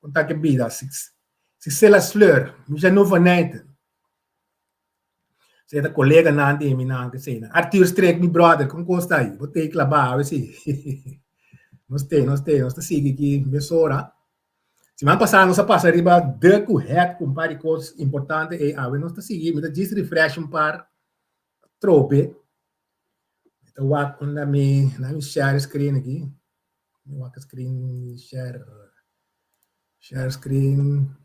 Kon ta ke bida? Sisela Sleur, Michel van Nijten. Esei ta koleganan di mi nan ke esei nan. Arthur Streek, mi brother, kon kos ta ei? Bo tei klabá awe si. Nos tei, nos tei, nos ta sigui aki mesora. Siman pasá nos a pasa riba de ku het ku un par di kos importante ei awe nos ta sigui. Mi ta djis refresh un par trope. Mi ta wak unda mi, na mi share screen aki. Mi wak screen share, share screen.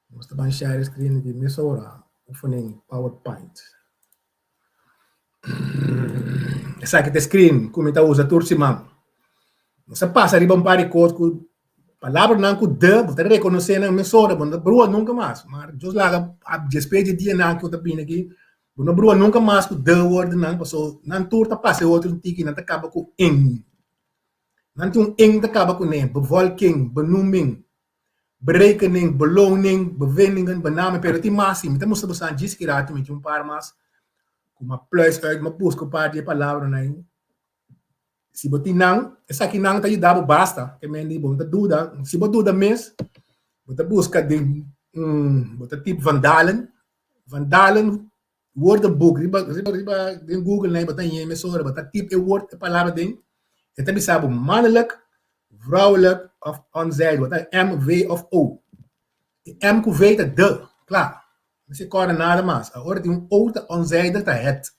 Nos ta ban share screen di mesora oefening PowerPoint. Esaki ta e screen ku mi ta usa tur siman. Nos a pasa riba un par di kos ku palabranan ku de, bo ta rekonosé nan mesora, bo no ta brua nunka mas. Maar Dios laga despues di e dianan ku ta bini aki, bo no brua nunka mas ku de woordennan pasobra nan tur ta pasa e otro un tiki, nan ta kaba ku ing. Nan tin un ing ta kaba kuné, bevolking, benoeming, berekening, beloning, bevindingen, benaming, pero tin mas si. Mi ta mustra boso djis ki rato mi tin un par mas ku mi a pluis uit, mi a buska un par di e palabranan ei. Si bo tin nan, esakinan ta yuda bo basta, ke men di bo no ta duda. Si bo duda mes, bo ta buska den un, bo ta tip Van Dalen, Van Dalen Woordenboek riba riba riba den Google nei bo ta hañ'é mesora bo ta tip e woord e palabra den e ta bisa bo mannelijk, vrouwelijk of onzijdig bo ta M, V of O. E M ku V ta de, kla. No mester kòrda nada mas. Awor tin un O ta onzijdig ta het.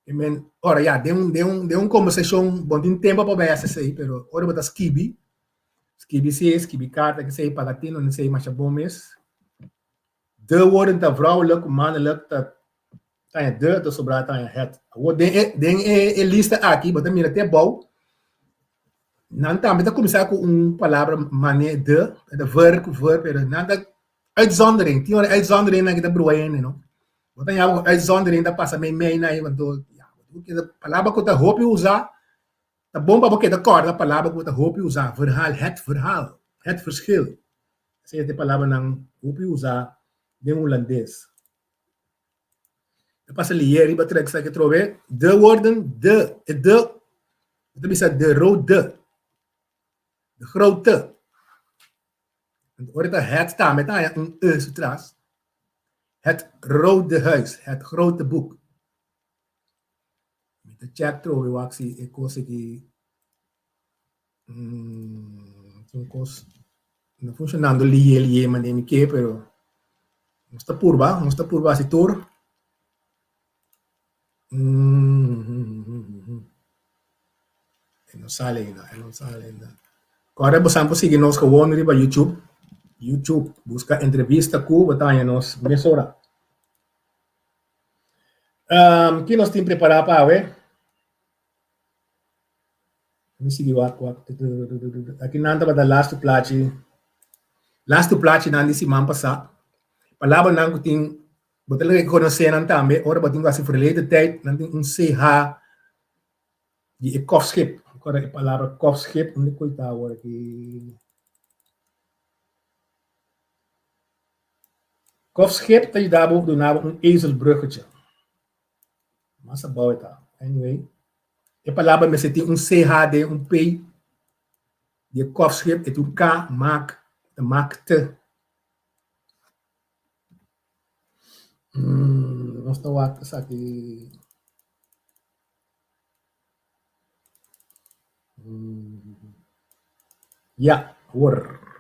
I men ora ya den un den un den un kombersashon bo no tin tempu pa bai hasi esei pero ora bo ta skibi, skibi si, skibi karta kesei paga tino nesei masha bon mes. De woorden ta vrouwelijk ku mannelijk ta taña de, ta sobrá taña het. Awor den e den e e lista aki bo ta mira te abou, nan tambe ta kuminsá ku un palabra man'é de, e ta ver ku ver, pero nan ta uitzondering, tin ora uitzonderingnan ki ta brua hende no. Bo ta haña ku uitzondering ta pasa meimei nan ei, anto ya, palabra ku ta hopi usá, ta bon pa bo keda kòrda palabra ku ta hopi usá, verhaal, het verhaal, het verschil. Esei ta e palabranan hopi usá den hulandes. Ta pasa lier riba trek esaki atrobe. De woorden, de, e de, bo ta bisa de rode, de grote. Anto ora ta het tambe ta haña un e su tras. Het rode huis, het grote boek. Mi ta check trobe wak si e kos aki tin kos no funshonando liye liye manera mi ke pero nos ta purba nos ta purba hasi tur. E no sali ainda e no sali ainda. Kòrda boso por sigui nos gewon riba YouTube YouTube buska entrevista ku bo ta haña nos mesora. Ki nos tin prepará pa awe? Mi sigui wak wak. Aki nan tabata lastu plachi. Lastu plachinan di siman pasá. Palabranan ku tin, bo ta rekonosé nan tambe ora bo tin ku hasi verleden tijd, nan tin un CH di e kofschip. Kòrda e palabra kofschip, unda ku e ta awor aki? Kofschip ta yuda bo duna bo un ezelbruggetje. Mas abou e ta. Anyway, e palabra mester tin un CH den un P di e kofschip, e tin un K, maak, ta maakte. Nos ta wak esaki. Ya, awor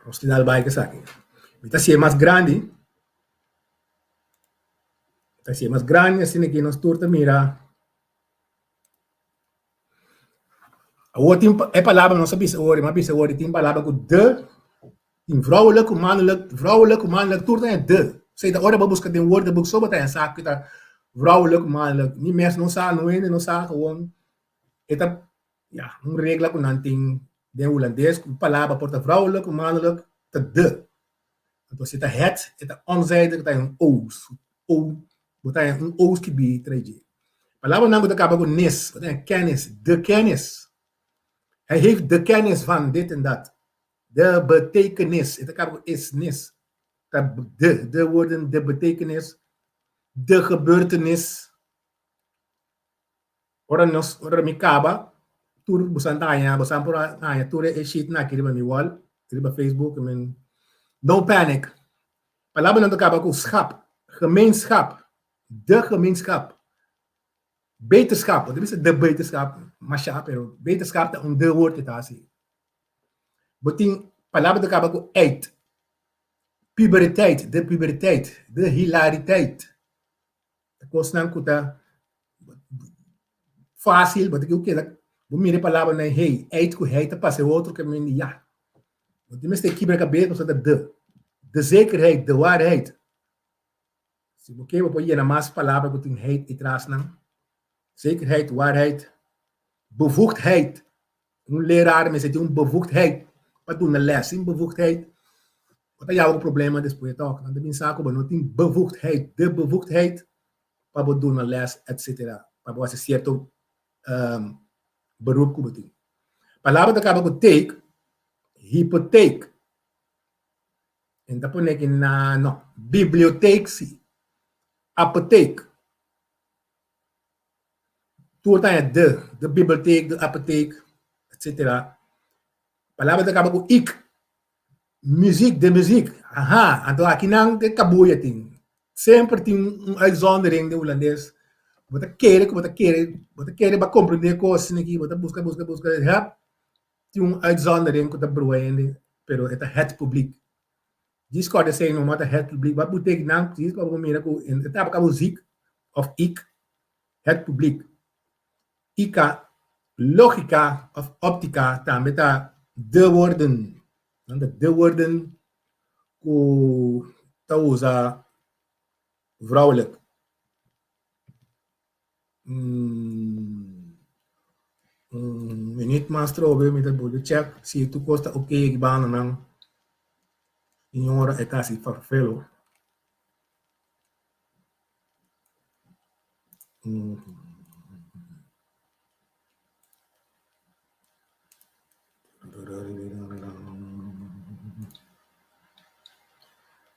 nos tin al bai ku esaki. Mi ta hasié mas grandi. Mi ta hasié mas grandi asina ku nos tur ta mira. Awor tin e palabra nos a bisa awor, mi a bisa awor tin palabra ku de, tin vrouwelijk ku mannelijk, vrouwelijk ku mannelijk tur ta den de. Esei ta ora bo buska den woordenboek so bo ta haya sa ku ta vrouwelijk ku mannelijk. Mi mes no sa, no hende no sa gewoon e ta ya un regla ku nan tin den hulandes ku palabra por ta vrouwelijk ku mannelijk ta de. Anto si ta het e ta onzijdig ta un o, o bo ta haña un o skibí tra'i dje. Palabranan ku ta kaba ku nis, bo ta haña kennis, de kennis. Hij heeft de kennis van dit en dat. De betekenis, e ta kaba ku is, nis. Ta de, de woorden, de betekenis, de gebeurtenis. Ora nos, ora mi kaba, Tur bosan ta haña, bosan por haña tur e sheetnan aki riba mi wall, riba Facebook. I mean, no panic. Palabranan ta kaba ku schap, gemeenschap, de gemeenschap, beterschap. Bo ta bisa de beterschap masha, pero beterschap ta un de woord ku ta hasi. Bo tin palabra ta kaba ku eit, puberteit, de puberteit, de hilariteit. Ta kosnan ku ta fásil, bo ta keda, bo mira e palabranan hey, eit ku heit ta pasa e otro kaminda ya. Bo tin mester kibra kabes pasobra ta de. De zekerheid, de waarheid. Si bo ke bo por yena mas palabra ku tin heid i trasnan. Zekerheid, waarheid, bevoegdheid. Un leraar mester tin un bevoegdheid pa duna les. Sin bevoegdheid bo ta yaba ku problema despues tok. Nan ta bin sa ku bo no tin bevoegdheid, de bevoegdheid pa bo duna les etcetera, pa bo hasi sierto beroep ku bo tin. Palabra ta kaba ku teek, hipoteek. En ta pone aki na no, biblioteek si, apoteek. Tur ta haña de, de biblioteek, de apoteek, etcetera. Palabra ta kaba ku ik, muziek, de muziek. Aha, anto akinan te kabuya tin. Semper tin un uitzondering den hulandes. Bo ta kere ku bo ta kere, bo ta kere bo a komprende kos aki, bo ta buska, buska, buska, hèp, tin un uitzondering ku ta brua hende, pero e ta het publiek. Djis kòrda esei no mata het publiek. Bo a buta nan djis pa bo mira ku e tabata kaba ziek òf ik, het publiek. Ika, lógika òf óptika tambe ta de woorden. Nan ta de woorden ku ta usa vrouwelijk. Un minuut mas trobe mi ta bolbe check si tur cos ta ok aki banda nan. Señora e ta hasi farfelo.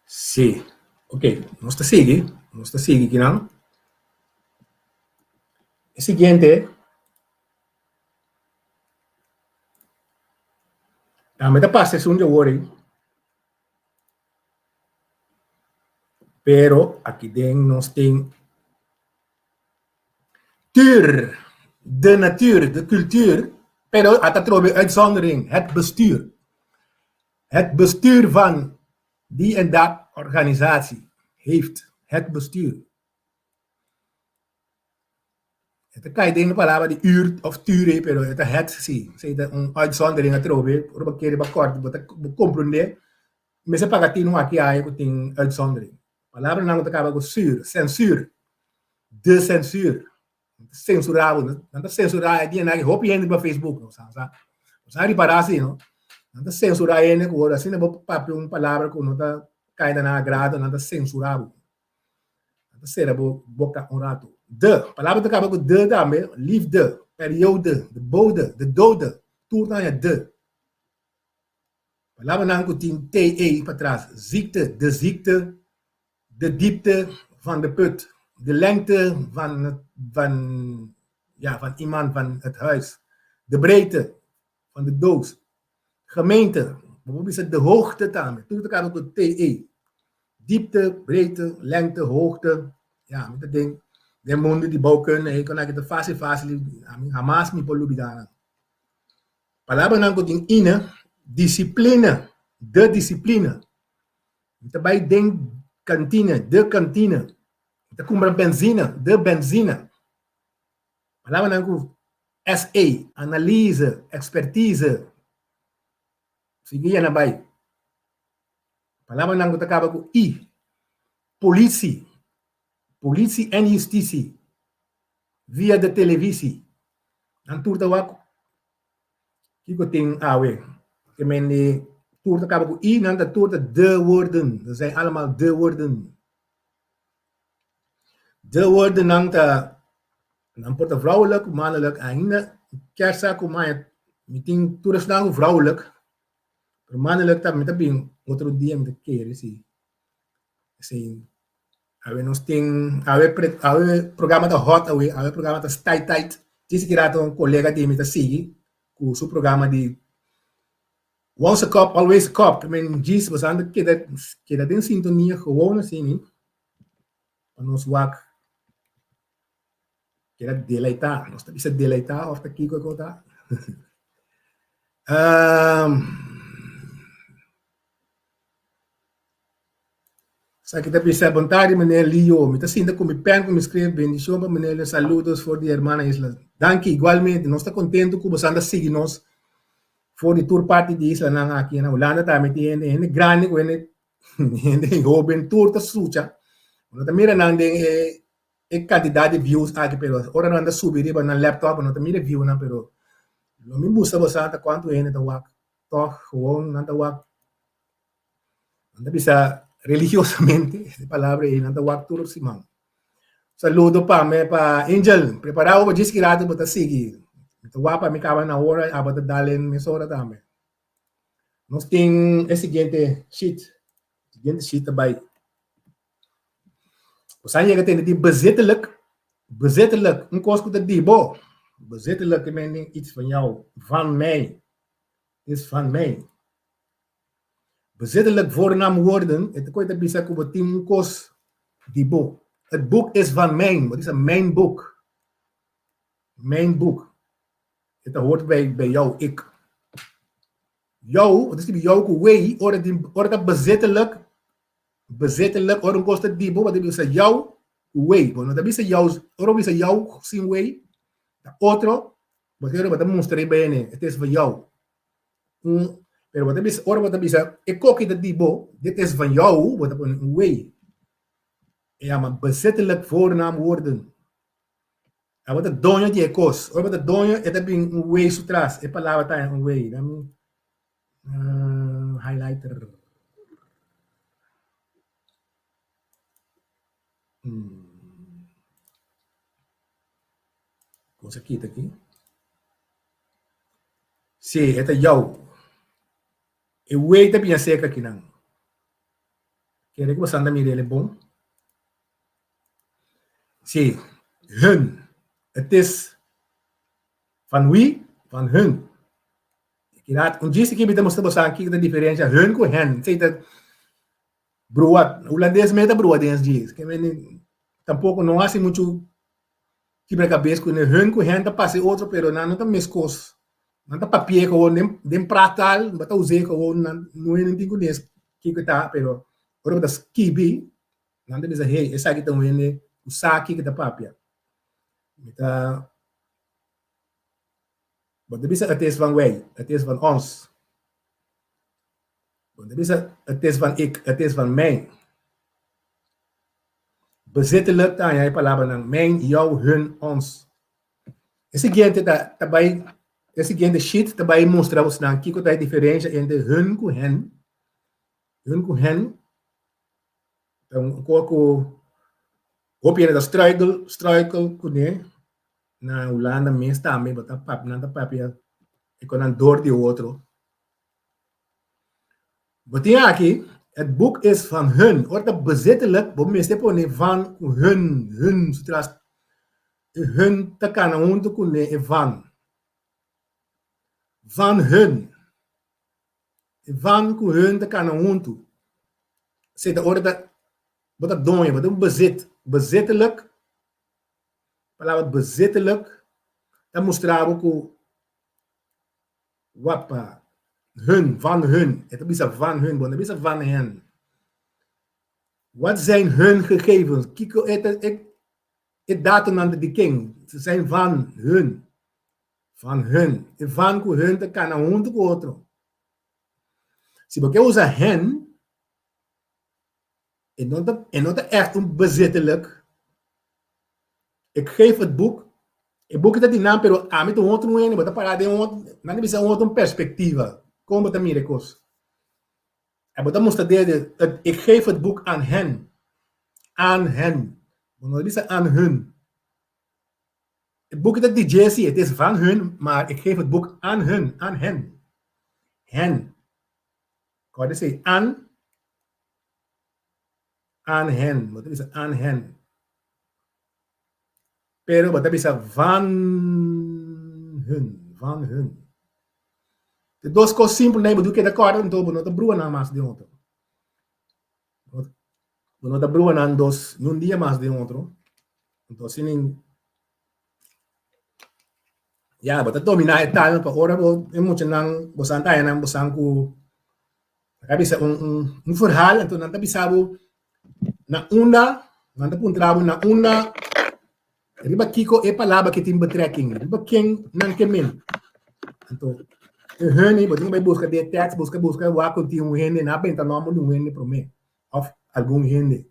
Sí, ok, nos ta sigui, nos ta sigui kinan. E siguiente tambe ta pasa esun di awor ei, pero aki den nos tin Tuur, de natuur, de cultuur, pero a ta trobe uitzondering, het bestuur. Het bestuur van die en dat organisatie heeft het bestuur. E ta kai den e palabra di uur of tuur ei, pero e ta het si. Esei ta un uitzondering atrobe, ora bo kere bo kòrta, bo ta bo komprondé, mester paga tinu aki aya ku tin uitzondering. Palabranan ku ta kaba ku sur, censuur, de censuur, nan ta censurá bo, nan ta censurá e dianan aki hopi hende riba Facebook, no sa sa, bo sa ripará si no, nan ta censurá hende ku ora asina bo papia un palabra ku no ta kai na nan agrado, nan ta censurá bo, nan ta sera bo boka un ratu. De, palabra ta kaba ku de tambe, liefde, periode, de bode, de dode, tur ta haña de. Palabranan ku tin te patras, ziekte, de ziekte, de diepte van de put, de lengte van, van, ja, van iemand, van het huis, de breedte van de doos, gemeente, bo por bisa de hoogte tambe, tur ta kaba ku te. Diepte, breedte, lengte, hoogte, ja, mi ta den den mundu di bouwkunde, ei kon aki ta fásil fásil, ami hamas mi por lubidá nan. Palabranan ku tin ine, disiplina, de disiplina. Mi ta bai den kantina, de kantina. Mi ta kumpra benzina, de benzina. Palabranan ku SA, analise, ekspertise. Sigui yena bai. Palabranan ku ta kaba ku i, polisi, polisi en hustisi. Via de televisi. Nan tur ta wak kiko tin awe. Ke men di tur ta kaba ku i, nan ta tur ta de woorden. Dat zijn allemaal de woorden. De woorden nan ta nan por ta vrouwelijk, mannelijk. Ainda kier sa ku maya mi tin tur esnan ku vrouwelijk. Pero mannelijk ta mi ta bin otro dia mi ta kere si. Esei Awe nos tin, awe pre, awe programa ta hot awe, awe programa ta tight tight. Djis ki rato un kolega di mi ta sigui. ku su programa di Once a Cup, Always a Cup. I mean, djis boso anda keda keda den sintonia gewoon asina pa nos wak keda deleitá. Nos ta bisa deleitá òf ta kiko ku ta? Esaki ta bisa, Bon tardi meneer Lio, mi ta sinta ku mi pen ku mi skrif, bendishon pa meneer Lio, saludos for di hermana isla. Danki, igualmente, nos ta kontentu ku boso anda sigui nos for di tur parti di islanan aki na Hulanda tambe tin hende, hende grandi ku hende hende hoben tur ta sucha, bo no ta mira nan den e e kantidat di views aki pero ora nan ta subi riba nan laptop bo no ta mira e viewnan pero lo mi busta boso ta kuantu hende ta wak tòg gewoon nan ta wak. Nan ta bisa religiosamente, e palabra ei, nan ta wak tur siman. Saludo pa me pa Angel, prepara bo pa djis ki rato bo ta sigui. Mi ta wak pa mi kaba na ora, abo ta dal en mesora tambe. Nos tin e siguiente sheet. Siguiente sheet ta bai. Bo sa yega tende di bezittelijk, bezittelijk, un kos ku ta di bo. Bezittelijk te mende iets van jou, van mij, is van mij. Bezittelijk voornaamwoorden, e ta koe ta bisa ku bo tin un kos di bo. Het boek is van mijn, bo ta bisa mijn boek. Mijn boek. E ta hoort bij, bij jou, ik. Jou, bo ta skibi jou ku wei, ora tin, ora ta bezittelijk, bezittelijk, ora un kos ta di bo, bo ta bisa jou ku wei. Bo no ta bisa jou, ora bo bisa jou sin wei, ta otro, bo ta bo ta mustra riba ene, het is van jou. Un, pero bo ta bisa, ora bo ta bisa, e koki ta di bo, dit is van jou, bo ta pone un wei. E yama bezittelijk voornaamwoorden. Abo ta doño di e kos. Ora bo ta doño, e ta bin un wei su tras. E palabra ta un wei. Dami highlighter. Cosa kita aki. Sí, e ta jou. E wei ta biña seka akinan. Kere ku boso anda mira el e bon? Sí, hun. Het is van wie? Van hun. Kiraat, un djis aki mi ta mustra boso kiko ta diferensia hun ku hen. Esei ta brua, hulandes mes ta brua den es djis. Ke mende tampoko no hasi muchu kibra kabes ku hun ku hen ta pasa e otro pero nan no ta meskos. Nan ta papia gewoon den den praat-taal, bo ta us'é gewoon nan no hende tin kunes kiko ta pero ora bo ta skibi nan ta bisa hey esaki ta un hende ku sa kiko ta papia. Mi ta bo ta bisa het is van wij, het is van ons. Bo ta bisa het is van ik, het is van mij. Bezittelijk ta haña e palabranan mijn, jou, hun, ons. E siguiente ta ta bai e siguiente sheet ta bai mustra bosnan kiko ta e diferensha entre hun ku hen. Hun ku hen ta un kos ku hopi hende ta struikel struikel kuné na Hulanda mes tambe bo ta papia nan ta papia e konan dor di otro. Bo tin aki, het boek is van hun. Ora ta bezittelijk, bo mester pone van ku hun, hun su tras. E hun ta kana huntu kuné e van. Van hun. E van ku hun ta kana huntu. Esei ta ora ta bo ta doño, bo ta un bezit. Bezittelijk, palabra bezittelijk ta mustra bo ku Wapa. Hun, van hun. E ta bisa van hun, bo no ta bisa van hen. Wat zijn hun gegevens? Kiko e ta e e datonan ta di ken? Ze zijn van hun. Van hun. E van ku hun ta kana huntu ku otro. Si bo ke usa hen, e no ta e no ta ègt un bezittelijk. Ik geef het boek. E buki ta di nan, pero ami ta un otro hende, bo ta pará den un otro, nan ta bisa un otro perspektiva, kon bo ta mira e kos. En bo ta mustra dede, het, ik geef het boek aan hen. Aan hen. Bo no ta bisa aan hun. E buki ta di dje, si, het is van hun, maar ik geef het boek aan hun, aan hen. Hen. Kòrda esei, aan, aan hen. Bo ta bisa aan hen. Pero bo ta bisa van hun, van hun. E dos kos simpel nei bo tin keda kòrda anto bo no ta brua nan mas den otro. Bo no ta brua nan dos ni un dia mas den otro. Anto asina ya bo ta dominá e tal pa ora bo e muchanan bo san ta haña nan bo san ku a bisa un un verhaal anto nan ta bisa bo na unda nan ta puntra bo na unda Riba kiko e palabra ke tin betrekking? Riba ken nan ke men? Anto, e hende, bo tin ku bai buska den e tèks, buska, buska, wak ku tin un hende, nan a benta nòmber di un hende promé, òf algun hende.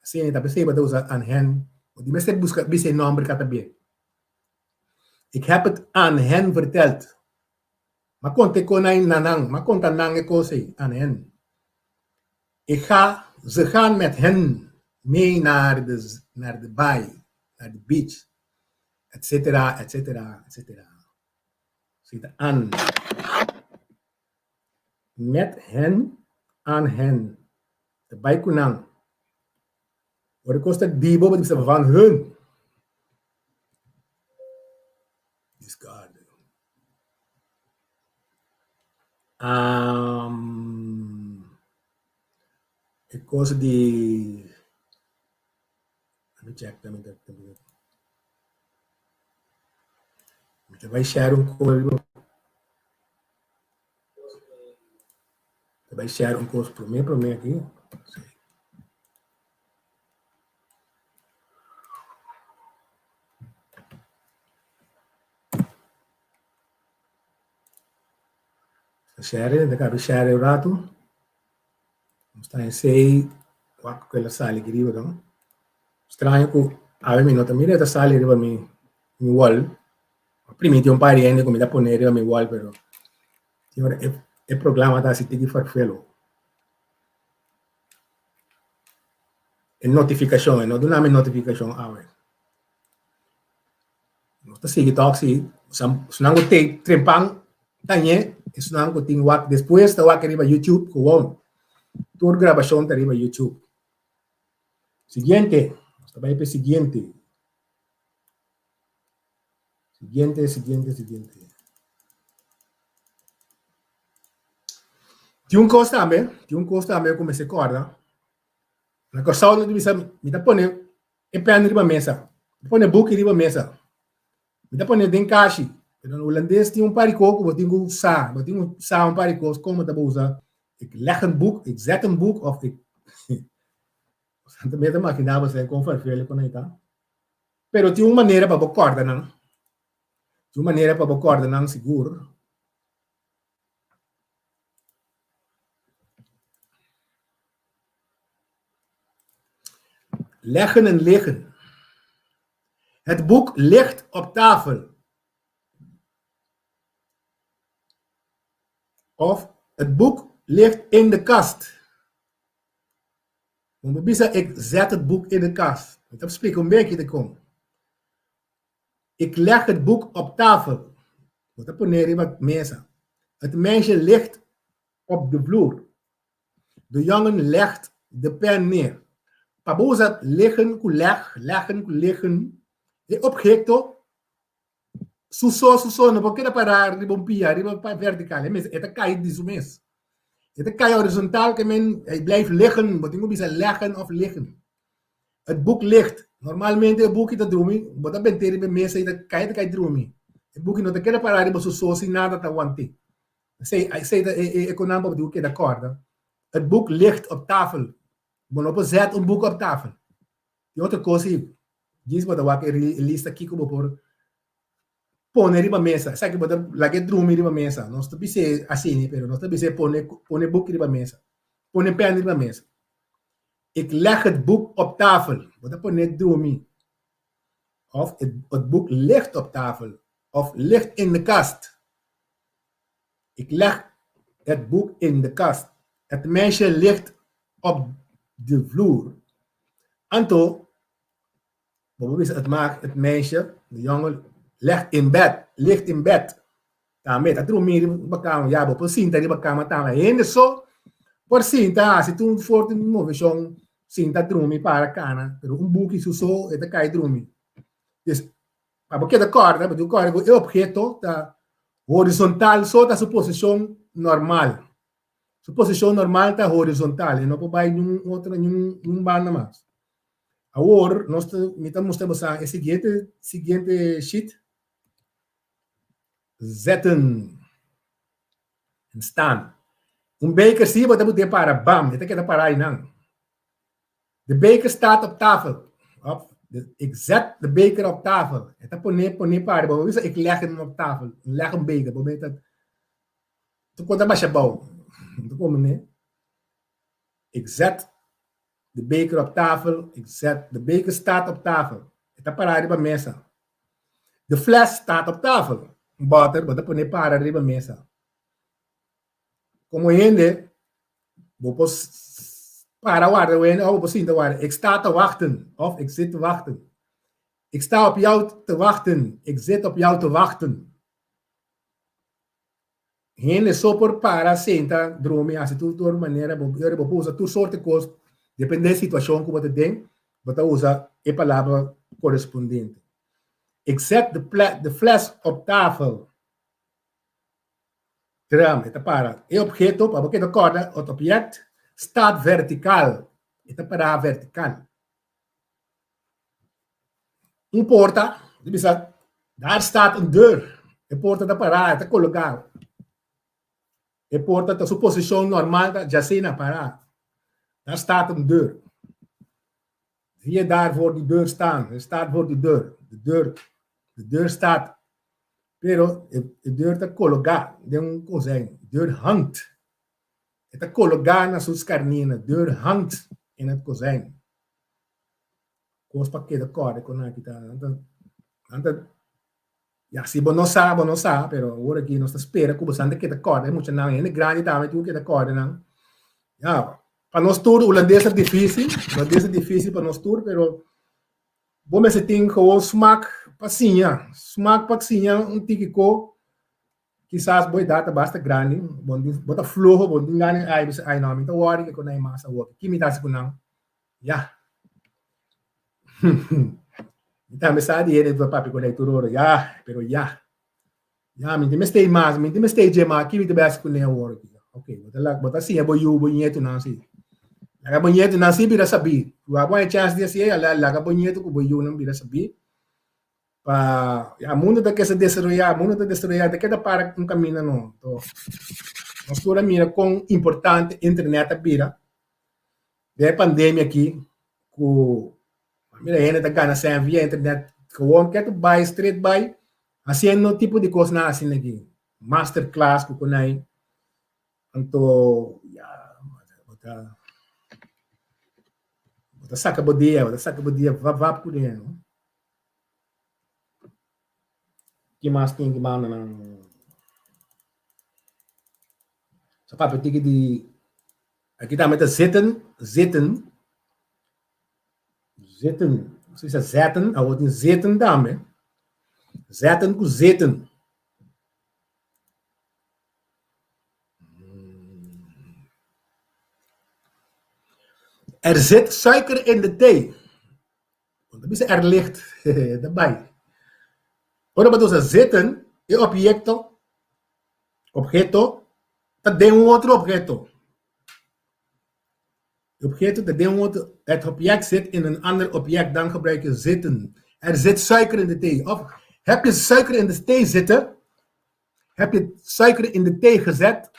Asina ta p'esei bo ta usa aan hen. Bo tin mester buska bisa e nòmber ka ta bien. Ik heb het aan hen verteld. M'a konta e kon na nan, m'a konta nan e kos ei, aan hen. Ik ga, ze gaan met hen mee naar de, naar de baai, naar de beach, et cetera, et cetera, et cetera. Zit aan. Met hen, aan hen. Ta bai ku nan. Ora kos ta di bo, bo ta bisa van hun. Discard. E kos di let me check let me mi ta bai share un kos riba ta bai share un kos prome prome aki. Share, ta kabe share un ratu. Nos ta esei wak ku el a sali aki riba no. Straño ku awe mi no ta mira e ta sali riba mi mi wall. A primiti un par di hende ku mi ta pone riba mi wall pero tin ora e programa ta hasi tiki farfelo. E notifikashon, e no duna mi notifikashon awe. Nos ta sigui tok si esnan ku te trempan ta ñe, esnan ku tin wak despues ta wak riba YouTube gewoon. Tur grabashon ta riba YouTube. Siguiente, nos ta bai pa e siguiente. Siguiente, siguiente, siguiente. Tin un kos tambe, tin un kos tambe ku mester kòrda. Na Kòrsou nan ta bisa mi ta pone E pèn riba mesa. Mi pone buki riba mesa. Mi ta pone den kashi. Pero na hulandes tin un par di kos ku bo tin ku sa. Bo tin ku sa un par di kos kon bo ta usa. Ik leg een boek, ik zet een boek of ik Bo ta imaginá bo esei kon ferfele ku nan ta. Pero tin un manera pa bo kòrda nan. Tin un manera pa bo kòrda nan sigur. Leggen en liggen. Het boek ligt op tafel. Of het boek ligt in de kast. Bo por bisa ik zet het boek in de kast. Mi ta splika un beki dikon. Ik leg het boek op tafel. Bo ta pone riba mesa. Het meisje ligt op de vloer. De jongen legt de pen neer. Pa bo usa liggen ku leg, leggen ku liggen, e obhekto su so su so no por keda pará riba un pia, riba un vertikal. E mes e ta kai di su mes. E ta kai horizontal ke men e blijft liggen, bo tin ku bisa leggen òf liggen. Het boek ligt. Normalmente e buki ta drumi, bo ta bent'é riba e mesa i ta kai ta kai drumi. E buki no ta keda pará riba su so sin nada ta want'é. Esei, esei ta e, e, e konan bo tin ku keda kòrda. Het boek ligt op tafel. Bo no por zet un boek op tafel. Tin otro kos ei, djis bo ta wak e lista kiko bo por pone riba mesa. Esaki bo ta laga e drumi riba mesa. Nos ta bis'é asina, pero nos ta bis'é pone, pone boek riba mesa. Pone pèn riba mesa. Ik leg het boek op tafel. Bo ta pone drumi. Of het boek ligt op tafel. Of ligt in de kast. Ik leg het boek in de kast. Het meisje ligt op de vloer. Anto, bo por bisa het maak, het meisje, de jongen, legt in bed, ligt in bed. Tambe ta drumi riba kama. Ya, bo por sinta riba kama tambe. Hende so por sinta hasi tur forti moveshon, sinta drumi, para kana. Pero un buki su so e ta kai drumi. Dus, pa bo keda kòrda, bo tin ku kòrda ku e obheto ta. Horizontal so ta su posishon normal. Su posishon normal ta horizontal, e no por bai niun otro, niun banda mas. Awor, nos ta, mi ta mustra boso e siguiente, siguiente sheet. Zetten. En staan. Un beker si bo ta bot'é para, bam, e ta keda pará einan. De beker staat op tafel. Op, de, ik zet de beker op tafel. E ta poné, poné para. Bo bisa ik leg hem op tafel. Leg een beker. Bo ta tu konta basha bou. Tu komo ne. Ik zet de beker op tafel. Ik zet de beker staat op tafel. E ta pará riba mesa. De fles staat op tafel. Un bòter, bo ta poné para riba mesa. Komo hende, bo por para warda wende òf bo por sinta warda. Ik sta te wachten òf ik zit te wachten. Ik sta op jou te wachten, ik zit op jou te wachten. Hende so por para, sinta, drumi, hasi tur tur manera, bo bo por usa tur sorte kos, depende e situashon ku bo ta den, bo ta usa e palabra korespondiente. Ik zet de de fles op tafel. Tram, e ta para. E obheto, pa bo keda kòrda, het object staat verticaal. E ta pará vertikal. Un porta, di bisa, daar staat een deur. E porta ta pará, e ta kologá. E porta ta su posishon normal ta djasina pará. Daar staat een deur. Zie je daar voor die deur staan? Er staat voor die deur. De deur, de deur staat. Pero e, e deur ta kologá den un kozijn. Deur hangt. E ta kologá na su skarnina. Deur hangt in het kozijn. Kos pa keda kòrda kon aki ta. Nan ta, nan ta, ya, si bo no sa, bo no sa, pero awor aki nos ta spera ku bosan ta keda kòrda e muchanan. Hende grandi tambe tin ku keda kòrda nan. Ya, pa nos tur hulandes ta difísil, hulandes ta difísil pa nos tur, pero bo mester tin gewoon smak pa siña, smak pa siña un tiki ko. Kisas bo edat ta basta grandi, bo bo ta floho, bo no tin gana di ai, bo bisa ai no, mi ta wòri ke ku nan e mas awor, ki mi ta hasi ku nan? Ya. Mi tambe sa di hende ku ta papia ku nan tur ora, ya, pero ya. Ya, mi tin mester mas, mi tin mester dje mas, ki mi ta bai hasi kuné awor aki? Ok, bo ta bo ta siña bo yu, bo ñetunan si. Laga bo ñetunan si bira sabí. Ku abo haña chèns di hasié, laga bo ñetu ku bo yunan bira sabí. Pa, ya, mundu ta kese desaroyá, mundu ta desaroyá, ta keda para un kaminda no. Anto, nos tur a mira kon importante internet a bira den e pandemia aki ku mira hende ta gana sèn via internet gewoon ke ta bai straight bai hasiendo tipo di kosnan asina aki, master class ku kunai. Anto, ya, bo ta bo ta saka bo dia, bo ta saka bo dia vap vap ku dinero. Ki mas tin ki banda nan? Sa papia tiki di aki tambe ta zitten, zitten, zitten, si sa zetten, awor tin zitten tambe. Zetten ku zitten. Er zit suiker in de thee. Bo ta bisa er ligt, ta bai. Ora bo ta usa zitten, e objecto, obheto, ta den un otro obheto. E obheto ta den un otro, het object zit in een ander object, dan gebruik je zitten. Er zit suiker in de thee. Of heb je suiker in de thee zitten? Heb je suiker in de thee gezet?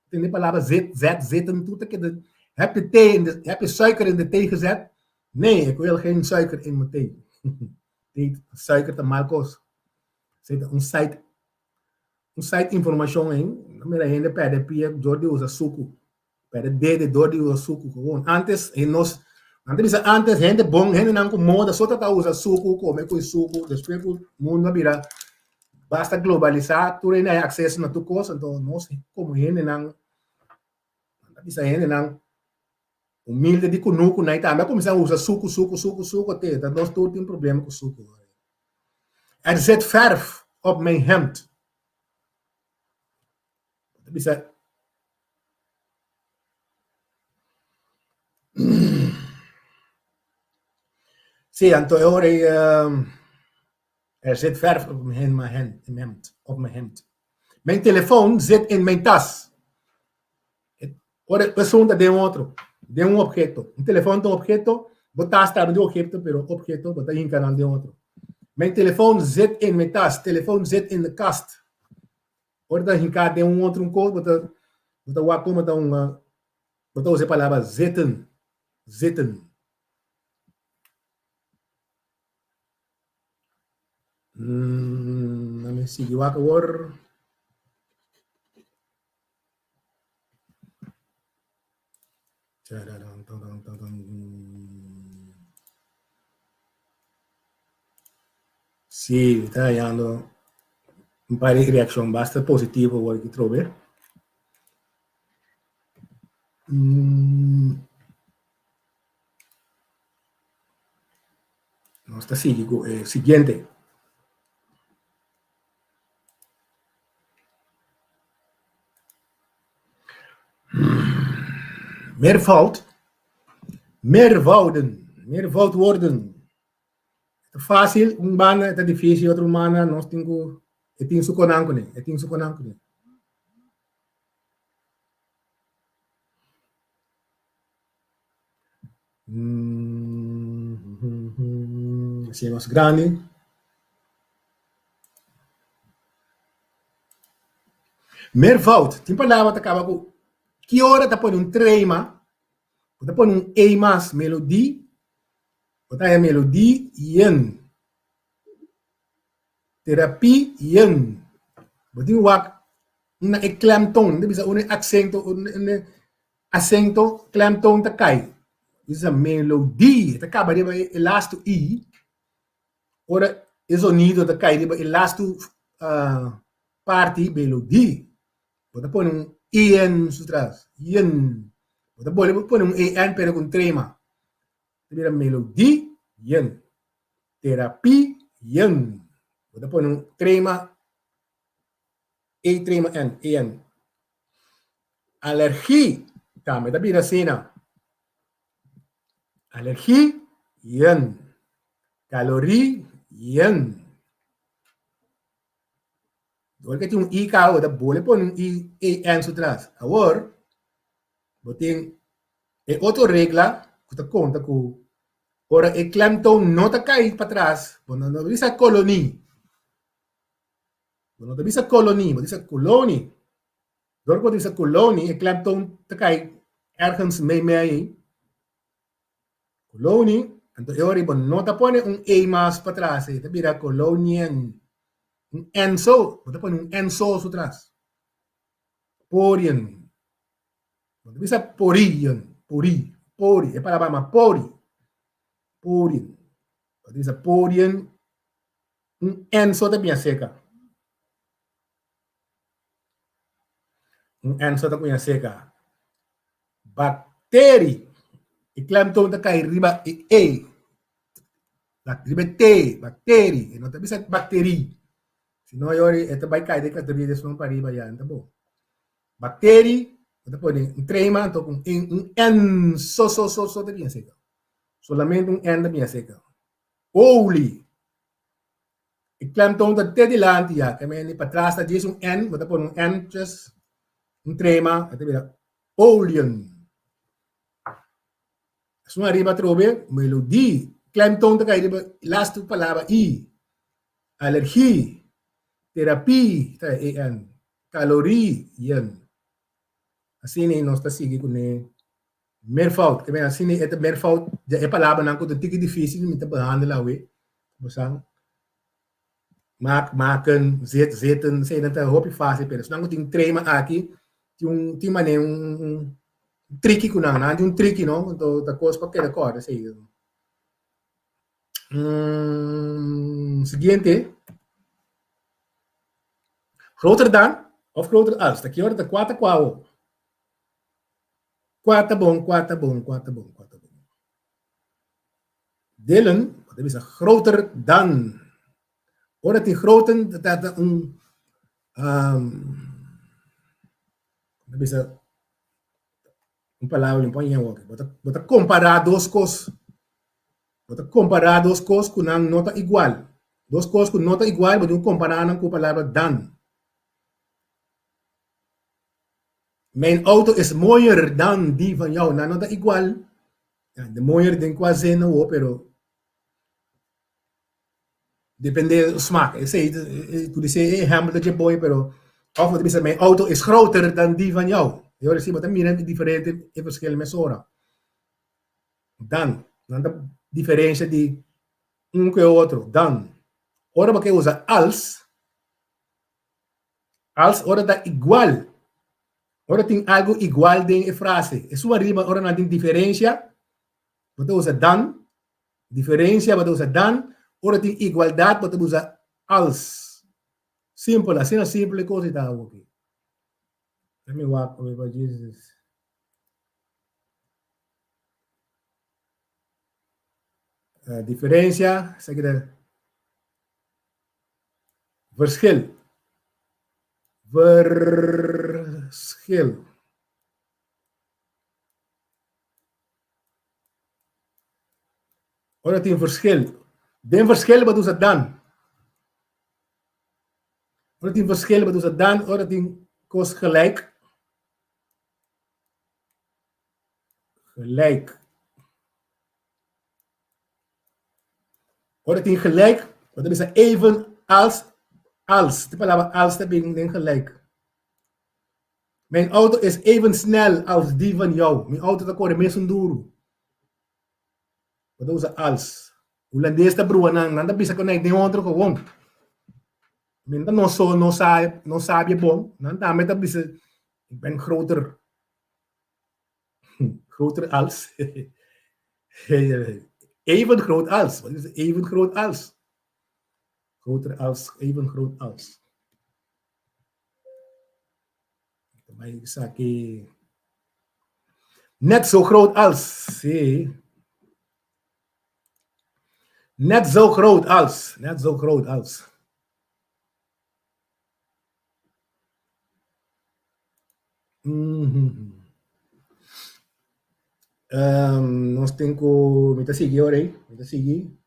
Tin e palabra zit, zet, zitten, tur ta keda. Heb je thee in de, heb je suiker in de thee gezet? Nee, ik wil geen suiker in mijn thee. Thee, suiker ta mal kos. Esei ta un site, un site informashon ei. Mira hende pèrdè pia dor di usa suku. Pèrdè dede dor di usa suku. Gewoon antes nos, nan ta bisa antes hende bon, hendenan ku moda so ta ta usa suku, kome ku e suku. Despues ku mundu a bira basta globalisá, tur hende hay akseso na tur kos, anto nos komo hendenan, nan ta bisa hendenan humilde di kunuku nan tambe a kuminsá usa suku, suku, suku, suku te, ta nos tur tin problema ku suku. Er zit verf op mijn hemd. Ta bisa Sí, anto e ora ei. Er zit verf op mijn hemd, op mijn hemd. Mijn telefoon zit in mijn tas. Ora esun ta den otro, den un obheto. Un telefon ta un obheto, bo tas tambe ta un obheto, pero obheto bo ta hinka nan den otro. Mijn telefoon zit in mijn tas, telefoon zit in de kast. Ora ta hinká den un otro un kos, bo ta bo ta wak komo ta un bo ta usa e palabra zitten, zitten. Nan sigui wak awor. Sí, mi ta hallando un par di reaccion basta positivo awor aki trobe. Nos ta sigui ku e siguiente. Meervoud, meervouden, meervoud worden. Ta fácil un banda, ta difícil otro banda, nos tin ku e tin su konan kuné, e tin su konan kuné. Así mas grandi. Meervoud, tin palabra ta kaba ku ki ora ta pone un trema, bo ta pone un e mas, melodie, bo ta haña melodieën, terapieën. Bo tin wak una e klemtoon, ta bisa un e aksento, un e asento klemtoon ta kai. Bisa melodie, ta kaba riba e lastu i. Ora e zonido ta kai riba e lastu parti, melodie, bo ta pone un en su tras, yen. Bo ta bolbe pone un en pero ku un trema. Ta bira melodie, yen. Terapie, yen. Bo ta pone un trema E trema N, en. Alergie tambe ta bira asina. Alergie, yen. Calorie, yen. Dor ke tin un I kaba bo ta bole pone un I, en su tras. Awor, bo tin e otro regla ku ta konta ku ora e klemtoon no ta kai patras, bo no bisa kolonie. Bo no ta bisa kolonie, bo ta bisa koloni. Dor ku bo ta bisa koloni, e klemtoon ta kai ergens meimei ei. Koloni, anto e ora ei bo no ta pone un e mas patras ei, ta bira kolonien. Un n so, bo ta pone un n so su tras. Porien. Bo ta bisa porien, pori, pori, e palabra ama pori. Porien. Bo ta bisa porien. Un N so ta biña seka. Un N so ta biña seka. Bakteri. E klemtoon ta kai riba e E. Riba e T. Bakteri. E no ta bisa bakteri. Si no yori e ta bai kai den kategoria di esun pariba ya. No ta bon. Bakteri. Bo ta pone un trema anto ku un N so so so so ta biña seka. Solamente un N ta biña seka. Olie. E klemtoon ta te dilanti ya, ke men di patras ta djis un N, bo ta pone un N djis, un trema, e ta bira olien. Esun ariba atrobe, melodie, klemtoon ta kai riba lastu palabra i, alergie, terapie ta e en, kalorie, yen. Asina nos ta sigui kuné. Meervoud, ke men asina e ta meervoud, dja e palabranan ku ta tiki difisil mi ta behandel awe, bo sa. Maak, maken, zit, zitten, eseinan ta hopi fasil, pero esnan ku tin trema aki tin un tin manera un un triki ku nan, nan tin un triki no, anto ta kos pa keda kòrda esei. Siguiente. Groter dan òf groter als, ta ki ora ta kua ta kua awo? Kua ta bon, kua ta bon, kua ta bon, kua ta bon. Delen, bo ta bisa groter dan. Ora tin groten, ta ta un, um, bo ta bisa un palabra un pon yen Bo ta, bo ta kompará dos kos. Bo ta kompará dos kos ku nan no ta igual. Dos kos ku no ta igual bo tin ku kompará nan ku palabra dan. Mijn auto is mooier dan die van jou. Nan no ta igual. Ja, de mooier den kua zin awor, pero depende smaak. Esei pudi ser e ehempel ta dje boy, pero of bo ta bisa mijn auto is groter dan die van jou. E ora si bo ta mira e diferente e verschil mesora. Dan, nan ta diferencia di un ku e otro. Dan, ora bo ke usa als, Als ora ta igual. Ora tin algo igual den e frase. Esun ariba ora nan tin diferencia, bo ta usa dan. Diferencia bo ta usa dan. Ora tin igualdad bo ta usa als. Simpel, asina simpel e cos ei ta awoki. Let me wak over Jesus. Diferencia, esaki ta Verschil. Verschil. Ora tin verschil. Den verschil bo ta usa dan. Ora tin verschil bo ta usa dan. Ora tin kos gelijk. Gelijk. Ora tin gelijk, bo ta bisa even als, als. E palabra als ta bin den gelijk. Mijn auto is even snel als die van jou. Mi auto ta kore mesun duru. Bo ta usa als. Hulandes ta brua nan, nan ta bisa ku nan den otro gewoon. Mi ta no so no sa no sabia bon, nan tambe ta bisa ik ben groter. Groter als. Even groot als. Wat is even groot als? Groter als, even groot als. Net zo groot als. Sí. Net zo groot als. Net zo groot als. Nos tin ku mi ta sigui ora ei, mi ta sigui.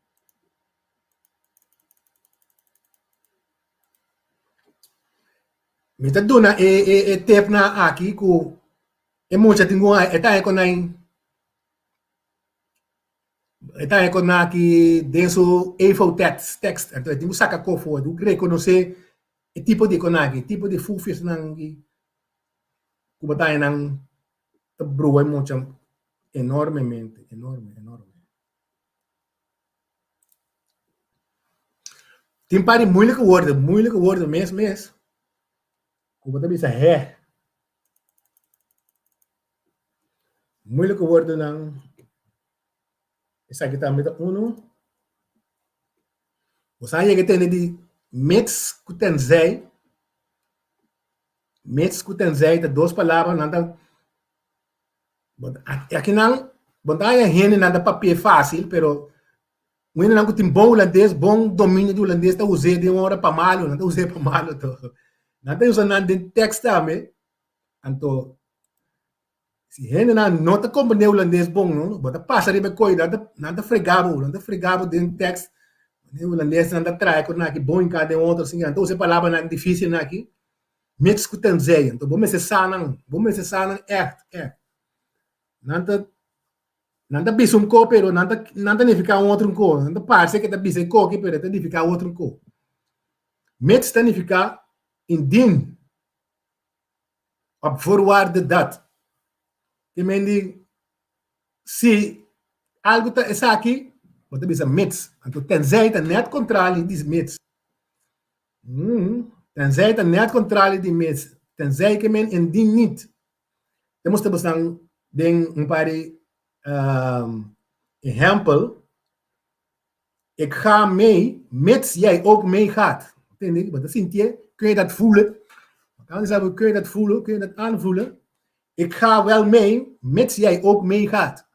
Mi ta duna e e e tepnan aki ku e mucha tin ku e ta haña ku nan e ta haña ku nan aki den su evo-tekst tekst anto e tin ku saka kofo e tin ku rekonosé e tipo di kon aki, e tipo di fufisnan aki ku bo ta haña nan ta brua e mucha enormemente, enorme, enorme. Tin par di moeilijke woorden, moeilijke woorden mes mes, ku bo ta bisa hè. Moeilijke woordennan, esaki tambe ta uno. Bo sa yega tende di mits ku tenzij. Mits ku tenzij ta dos palabra nan ta aki nan bo ta haña hende nan ta papia fásil pero un hende nan ku tin bon hulandes bon dominio di hulandes ta us'é den ora pa malu nan ta us'é pa malu to nan ta usa nan den tèks tambe anto Si hendenan no ta komprendé hulandes bon no, bo ta pasa riba e koyo, nan ta nan ta frega bo, nan ta frega bo den tèks, e hulandesnan ta traha ku nan aki bon hinká den otro asin, nan ta usa e palabranan difísilnan aki, mits ku tenzij, anto bo mester sa nan, bo mester sa nan ègt, ègt. Nan ta nan ta bisa un ko pero nan ta nan ta nifiká un otro ko, nan ta parse ke ta bisa e ko aki pero e ta nifiká otro ko. Mits ta nifiká indien. Op voorwaarde dat. Te men di si algu ta esaki, bo ta bisa mits. Anto tenzij ta net kontrali di mits. Tenzij ta net kontrali di mits. Tenzij ke men indien niet. Te mustra bosan den un par di ehèmpel. Ik ga mee, mits jij ook meegaat. Entende? Bo ta sintié? Kun je dat voelen? Kan je kun je dat voelen? Kun je dat aanvoelen? Ik ga wel mee, mits jij ook meegaat.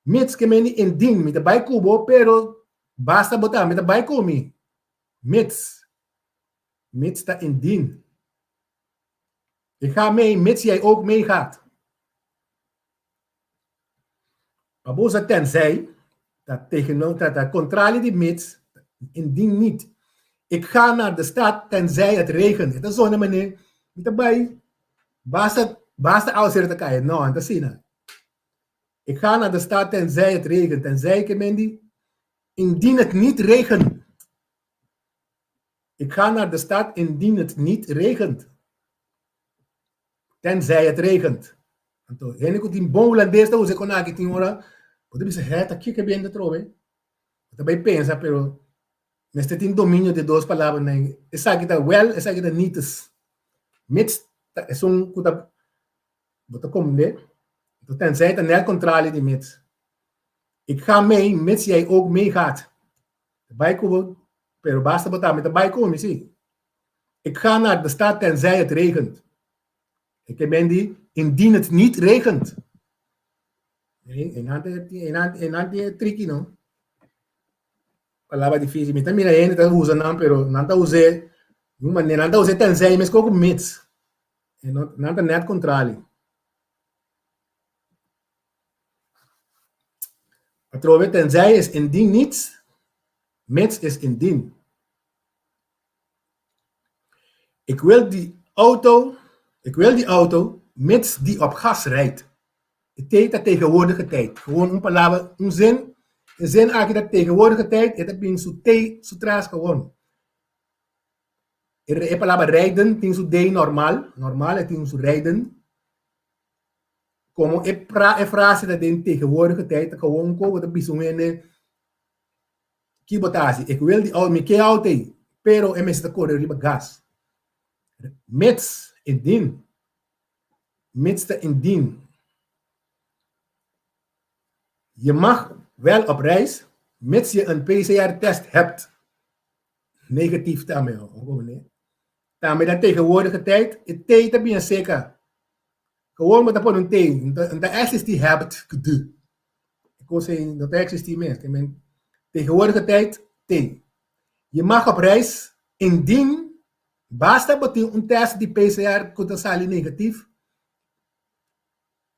Mits ke meni indien, mi ta bai ku bo, pero basta bo ta, mi ta bai ku mi. Mits. Mits ta indien. Ik ga mee, mits jij ook meegaat. Pa bo usa tenzij, ta tegen, ta, ta contrario di mits, indien niet. Ik ga naar de stad tenzij het regent. E ta zona manera mi ta bai basta basta awaseru ta kai. No, no ta asina. Ik ga naar de stad tenzij het regent. Tenzij ke men di indien het niet regent. Ik ga naar de stad indien het niet regent. Tenzij het regent. Anto, hende ku tin bon hulandes ta usa e konaki tin ora, bo ta bisa, hè, ta kiko e bende atrobe? Bo ta bai pensa, pero mester tin dominio di e dos palabranan. Esaki ta wel, esaki ta niets. Mits ta esun ku ta bo ta komprendé. Anto tenzij ta nèt kontrali di mits. Ik ga mee, mits jij ook meegaat. Ta bai ku bo, pero basta bo tambe ta bai ku mi, sí. Ik ga naar de stad tenzij het regent. E ke men di, indien het niet regent. E nan ta e nan e nan tin e triki no. Palabra difícil. Mi ta mira hende ta usa nan, pero nan ta us'é di un manera, nan ta us'é tenzij meskos ku mits. E no, nan ta nèt kontrali. Atrobe tenzij is indien niet, mits is indien. Ik wil die auto, ik wil die auto, mits die op gas rijdt. E T ta tegenwoordige tijd. Gewoon un palabra, un zin. E zin aki ta tegenwoordige tijd, e ta bin su T su tras gewoon. E palabra rijden tin su D normal, normal e tin su rijden. Como e pra, e frase ta den tegenwoordige tijd, ta gewoon ko bo ta bisa un hende Ki bo ta hasi? Ik wil di auto, mi ke auto ei, pero e mester ta kore riba gas. Mits, indien. Mits ta indien. Je mag wel op reis, mits je een PCR-test hebt. Negatief tambe, ho, meneer. Tambe den tegenwoordige tijd, e T ta bien seka. Gewoon bo ta pone un T, n ta existi hebt, gd. E kos ei no ta existi mes. Ke men tegenwoordige tijd, T. Je mag op reis indien basta bo tin un test di PCR ku ta sali negatief,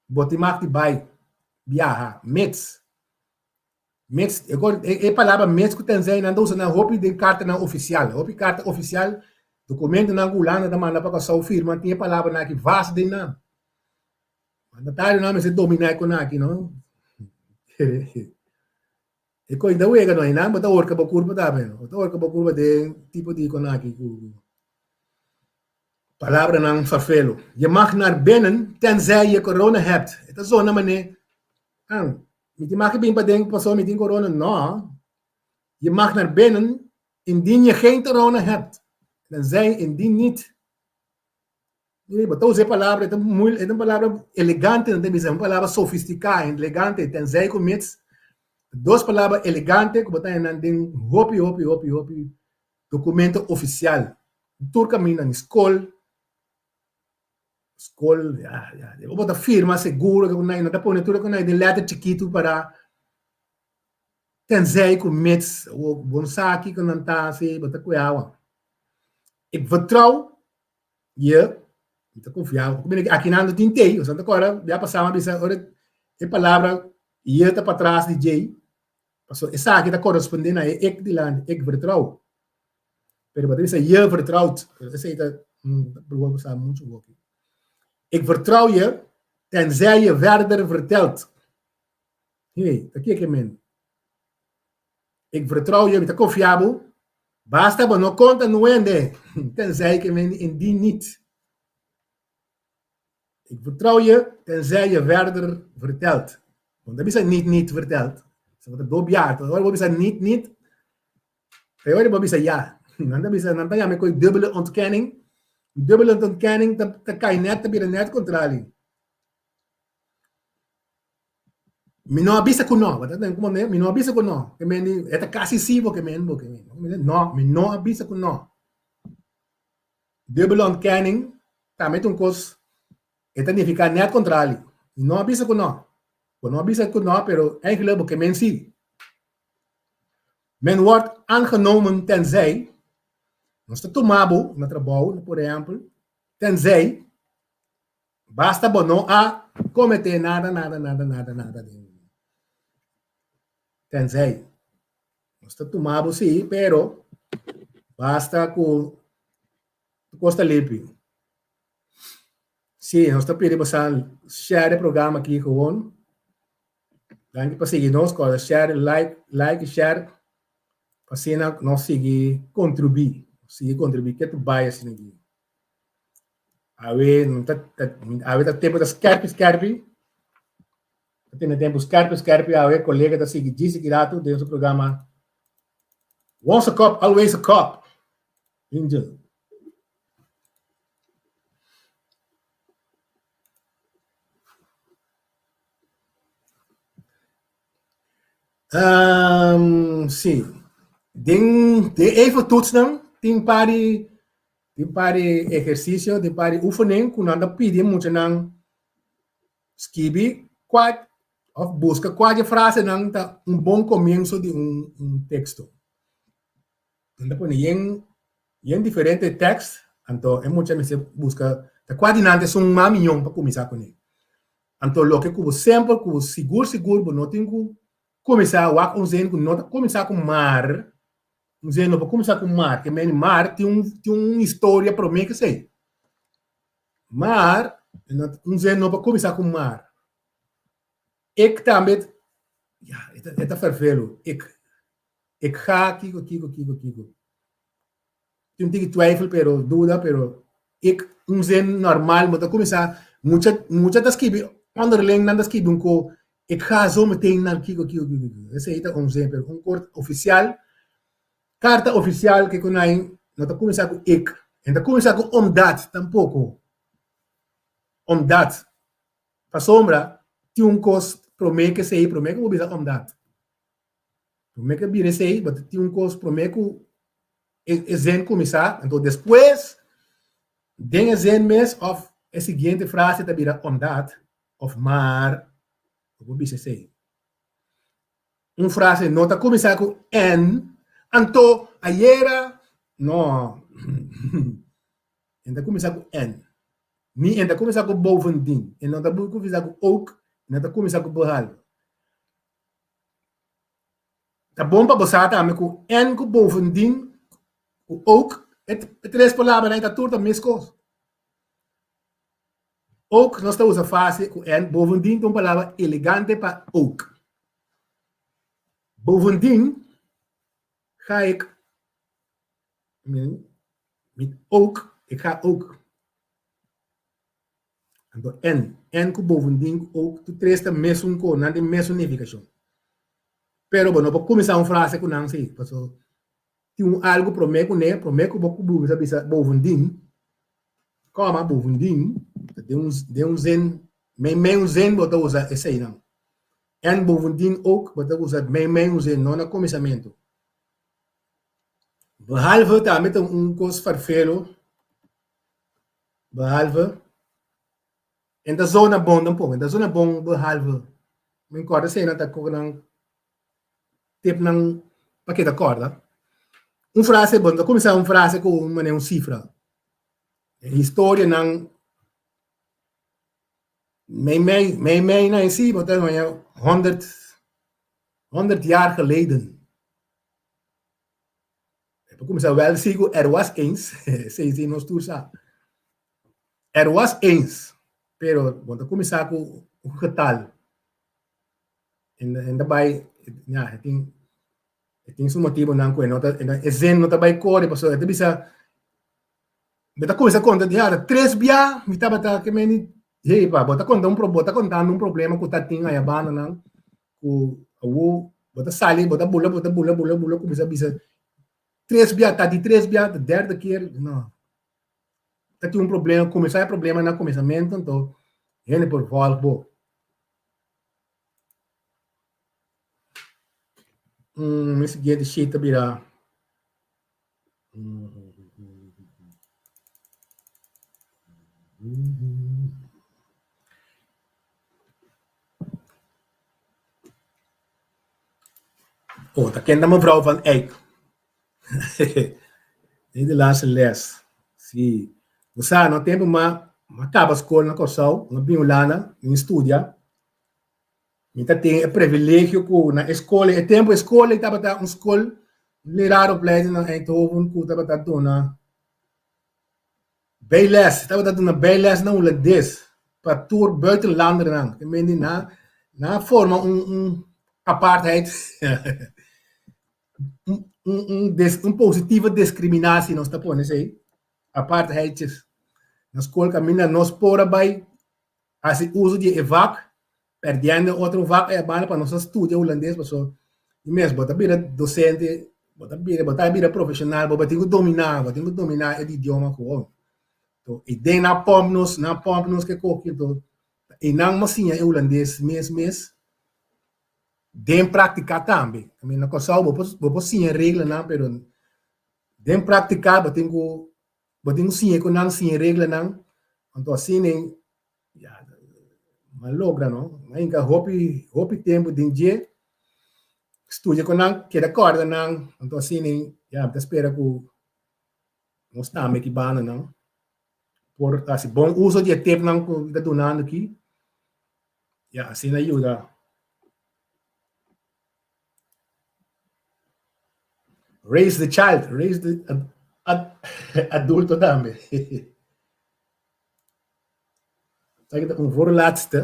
bo tin mag di bai biaha, mits. Mits, e, e, e palabra mits ku tenzij nan ta usa nan hopi den kartanan ofisial. Hopi karta ofisial, dokumentonan ku Hulanda ta manda pa Kòrsou firma, tin e palabranan aki vast den nan. Mandatarionan mester dominá e kona aki, no? E kos ta wega no, einan bo ta horka bo kurpa tambe, no? Bo ta horka bo kurpa den tipo di kona aki ku palabranan farfelo. Je mag naar binnen tenzij je corona hebt. E ta zona manera, ah, mi tin mag bin paden pasobra mi tin corona? No. Je mag naar binnen indien je geen corona hebt. Tenzij, indien niet. Mira, bo ta usa e palabra, e ta muy, e ta un palabra elegante, nan ta bisa, un palabra sofistiká, elegante, tenzij ku mits. Dos palabra elegante ku bo ta haña nan den hopi, hopi, hopi, hopi dokumento ofisial. Tur kaminda, ni skol, skol, ya, ya, bo ta firma seguro ku nan ta pone tur e ku den lèter chikitu para tenzij ku mits, bo no sa kiko nan ta hasi, bo ta kue awa. Ik vertrouw Je, mi ta konfia bo. Mira aki nan no tin T, osea ta kòrda bia pasá mi a bisa ora e palabra je ta patras di djei, pasobra esaki ta korespondé na e ik dilanti, ik vertrouw. Pero bo ta bisa je vertrouwt, pero esei ta bo por sa muchu hopi. Ik vertrouw je, tenzij je verder vertelt. Hey, ta kiko e men? Ik vertrouw je, mi ta konfia bo, Basta bo no konta nuende, tenzij ke men indien niet. Ik vertrouw je, tenzij je verder vertelt. Want dat bisa niet niet vertelt. So ta dobiaar. Ora bo bisa niet niet, ora bo bisa ja. Nan ta bisa, nan ta yama e dubbele ontkenning. Dubbele ontkenning ta, ta kai net, ta bira net kontrali. Mi no a bisa ku no. Bo ta tende komo mi no a bisa ku no. Ke men di, e ta kasi si bo ke men bo ke men. No, mi no a bisa ku no. Dubbele ontkenning tambe ta un kos, e ta nifiká nèt kontrali. Mi no a bisa ku no. Bo no a bisa ku no, pero eigenlijk bo ke men si. Men wordt aangenomen tenzij, nos ta tuma bo na trabou, por ehèmpel, tenzij Basta bo no a comete nada nada nada nada nada den tenzij nos ta tuma bo si pero Basta ku kos ta limpi. Sí, nos ta pidi boso share e programa aki gewoon. Danki pa sigui nos, kòrda share, like, like i share pa asina nos sigui kontribuí, sigui kontribuí ke ta bai asina aki. Awe no ta, awe ta tempu ta skèrpi skèrpi. Ta tene tempu skèrpi skèrpi awe kolega ta sigui djis aki ratu den su programa Once a cop, always a cop. Angel. Um, sí. Den, den even toetsnan tin par di tin par di ehersisio, tin par di oefening ku nan ta pidi e muchanan skibi kua òf buska kua di e frasenan ta un bon komienso di un un teksto. Nan ta pone yen yen diferente tekst, anto e mucha mester buska ta kua di nan ta esun mas miyon pa kuminsá kuné. Anto loke ku bo semper ku bo sigur sigur bo no tin ku kuminsá wak un zin ku no ta kuminsá ku mar, un zin no por kuminsá ku mar, ke meni mar tin un tin un historia promé ke esei. Mar, un zin no por kuminsá ku mar. Ik tambe, ya, e ta fervelu, ik, ik ga kiko kiko kiko kiko. Tin un tiki twijfel pero duda pero ik un zin normal bo ta kuminsá mucha mucha ta skibi onderling nan ta skibi un ko ik ga zo meteen naar kiko kiko kiko kiko esei ta un zin pero un kort ofisial karta ofisial ke ku nan no ta kuminsá ku ik en ta kuminsá ku omdat tampoko omdat pasobra tin un kos promé ke esei promé ku bo bisa omdat. Promé ku bira esei, bo ta tin un kos promé ku e zin kuminsá, anto despues den e zin mes òf e siguiente frase ta bira omdat òf maar, bo por bisa esei. Un frase no ta kuminsá ku en, anto ayera, no, e ta kuminsá ku en. Ni e ta kuminsá ku bovendien, e no ta kuminsá ku ook, e no ta kuminsá ku behalve. Ta bon pa bo sa tambe ku en ku bovendien ku ook e tres palabranan ta tur ta meskos. Ook nos ta usa fásil ku en, bovendien ta un palabra elegante pa ook. Bovendien ga ik mi ook, ik ga ook. Anto en, en ku bovendien ku ook, tur tres ta mesun ko, nan tin mesun nifikashon. Pero bo no por kuminsá un frase ku nan si, paso tin un algu promé kuné, promé ku bo kuminsá bisa bovendien, kòma bovendien, ta den un den un zin, meimei un zin bo ta usa eseinan. En bovendien ook bo ta usa meimei un zin, no na kuminsamentu. Behalve tambe ta un kos farfelo. Behalve en ta zona bon tampoco, en ta zona bon behalve. Mi corda esei ta koke nan tip nan pa keda corda. Un frase bon ta cuminsa un frase cu un manera un cifra. E historianan mei mei mei mei nan esi bo ta haña honderd honderd jaar geleden. E por kuminsá wèl si ku er was eens, esei si nos tur sa. Er was eens, pero bo ta kuminsá ku un getal. En en ta bai, ya, e tin e tin su motibunan ku e no ta e zin no ta bai kore pasobra e ta bisa bo ta kuminsá konta di ya tres bia mi tabata ke meni hey pa bo ta konta un bo ta kontando un problema ku ta tin aya bandanan ku awo bo ta sali bo ta bula bo ta bula bula bula kuminsá bisa tres bia ta di tres bia ta derde keer no ta tin un problema kuminsá e problema na kuminsamentu anto hende por vòlg bo. Mi siguiente sheet ta bira Oh, ta kende mevrouw van Eyck. Nederlandse les. Si. Bo sa, no tempu m'a m'a kaba skol na Kòrsou, m'a bin Hulanda, mi studia. Mi ta tin e privilegio ku na e skol, e tempu e skol ei tabata un skol. Un leraaropleiding na Eindhoven ku tabata duna bijles, tabata duna bijles na hulandes pa tur buitenlandernan. Te mende nan nan a forma un un apartheid un un un des un positivo discriminatie nos ta pone esei, apartheidjes. Na skol kaminda nos por a bai hasi uso di e vak, perdiendo otro vak ei abanda pa nos a studia hulandes paso di mes bo ta bira docente, bo ta bira bo ta bira profesional, bo tin ku dominá, bo tin ku dominá e idioma ku bo. To i den nan pòmp nos, nan pòmp nos ke koki to i nan mo siña e hulandes mes mes den práktika tambe. I na Kòrsou bo por bo por siña reglanan pero den práktika bo tin ku bo tin ku siña ku nan siña e reglanan anto asina ya m'a logra no m'a hinka hopi hopi tempu den dje studia ku nan keda kòrda nan anto asina ya mi ta spera ku nos tambe ki banda nan por hasi bon uso di e tepnan ku mi ta dunando aki ya asina yuda. Raise the child, raise the adulto tambe. Esaki ta un voorlaatste.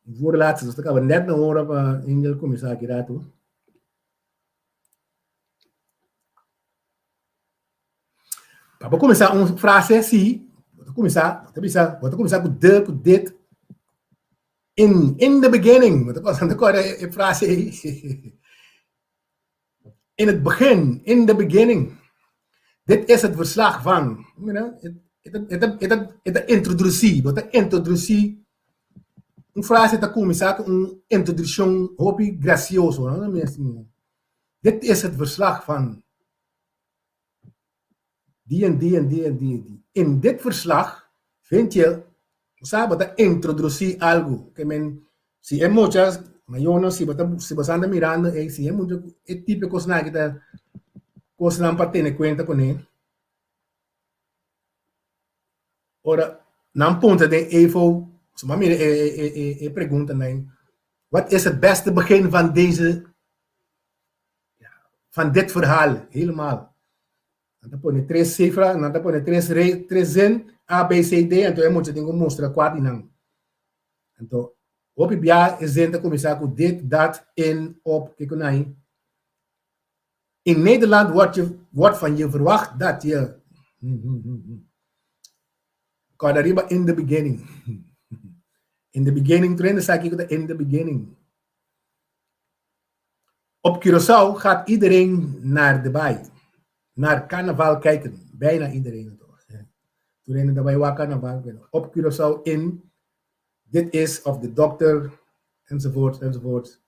Un voorlaatste. Nos ta kaba net na ora pa Angel kuminsá aki ratu. Pa bo kuminsá un frase así, bo ta kuminsá, bo ta bisa, bo ta kuminsá ku de, ku dit. In, in the beginning, bo ta pasa ta kòrda e frase ei. In het begin, in the beginning. Dit is het verslag van. Mira, e ta, e ta, e ta, e ta introdusí, bo ta introdusí un frase ta kuminsá ku un introdukshon hopi grasioso, no? Dit is het verslag van. Die en die en die en die en die. In dit verslag vind je, bo sa bo ta introdusí algu, ke men si e mucha mayornan si bo ta si bo sa anda mirando ei si e mucha e tipo e kosnan aki ta kosnan pa tene kuenta kuné ora nan puntra den efo so bo a mira e e e preguntanan wat is het beste begin van deze van dit verhaal helemaal. Nan ta pone tres cifra, nan ta pone tres re, tres zin, A, B, C, D, anto e mucha tin ku mustra kua di nan. Anto, hopi bia e zin ta kuminsá ku dit, dat, in, op, kiko nai. In Nederland wordt, je, wordt van je verwacht dat je. Kòrda riba in the beginning. In the beginning, tur hende sa kiko ta in the beginning. Op Curaçao gaat iedereen naar de baai, naar carnaval kijken, bijna iedereen toch. Tur hende ta bai wak carnaval, pero op Curaçao in, dit is of de dokter, enzovoort, enzovoort.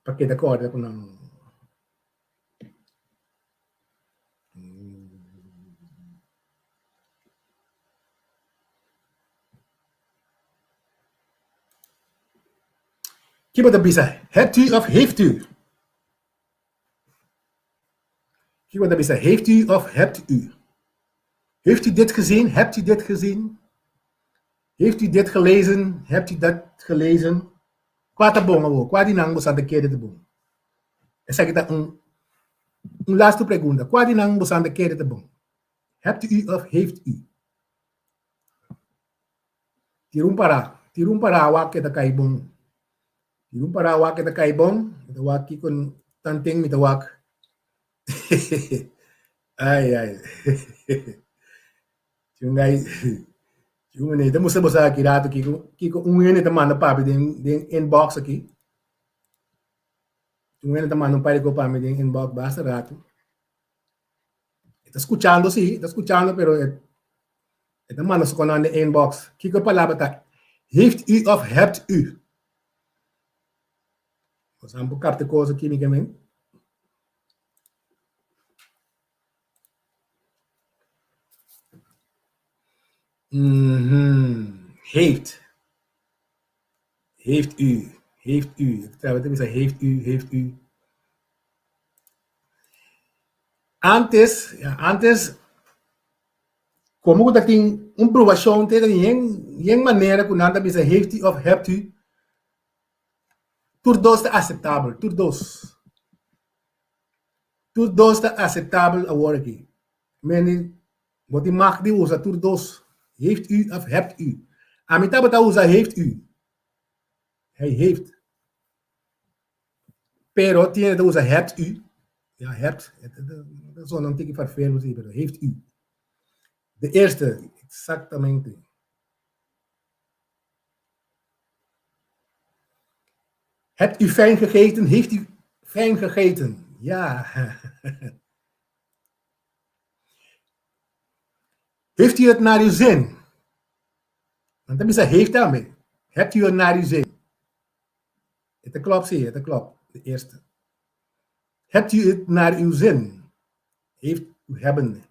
Pa keda kòrda ku nan. Ki bo ta bisa, hebt u of heeft u? Ki bo ta bisa, heeft u of hebt u? Heeft u dit gezien? Hebt u dit gezien? Heeft u dit gelezen? Hebt u dat gelezen? Kua ta bon awor? Kua di nan bo sa ta kere ta bon? Esaki ta un un lastu pregunta. Kua di nan bo sa ta kere ta bon? Hebt u of heeft u? Tira un pará. Tira un pará wak ke ta kai bon. Tira un pará wak ke ta kai bon. Mi ta wak kiko tanten mi ta wak. Ai ai. Tin un gai tin un hende ta mustra boso aki rato kiko kiko un hende ta manda papia den den inbox aki. Tin un hende ta manda un par di kos pa mi den inbox basta rato. E ta skuchando si, e ta skuchando pero e e ta manda su konan den inbox. Kiko e palabra ta? Heeft u of hebt u? Nos a por kapta e kos aki mi ke men. Heeft. Heeft u. Heeft u. Ik ta bisa heeft u, heeft u. Antes, ja, antes como ku ta tin un probashon te tin yen yen manera ku nan ta bisa heeft u of hebt u. Tur dos ta aseptabel, tur dos. Tur dos ta aceptabel awor aki. Meni, bo tin mag di usa tur dos. Heeft u of hebt u. Ami tabata usa heeft u. Hij heeft. Pero tin hende ta usa hebt u. Ja, hebt. Ta sona un tiki farfelo si, pero heeft u. De eerste, exactamente. Hebt u fijn gegeten? Heeft u fijn gegeten? Ja. Heeft u het naar uw zin? Nan ta bisa heeft tambe. Hebt u het naar uw zin? E ta klop, sí, e ta klop. De eerste. Hebt u het naar uw zin? Heeft u hebben.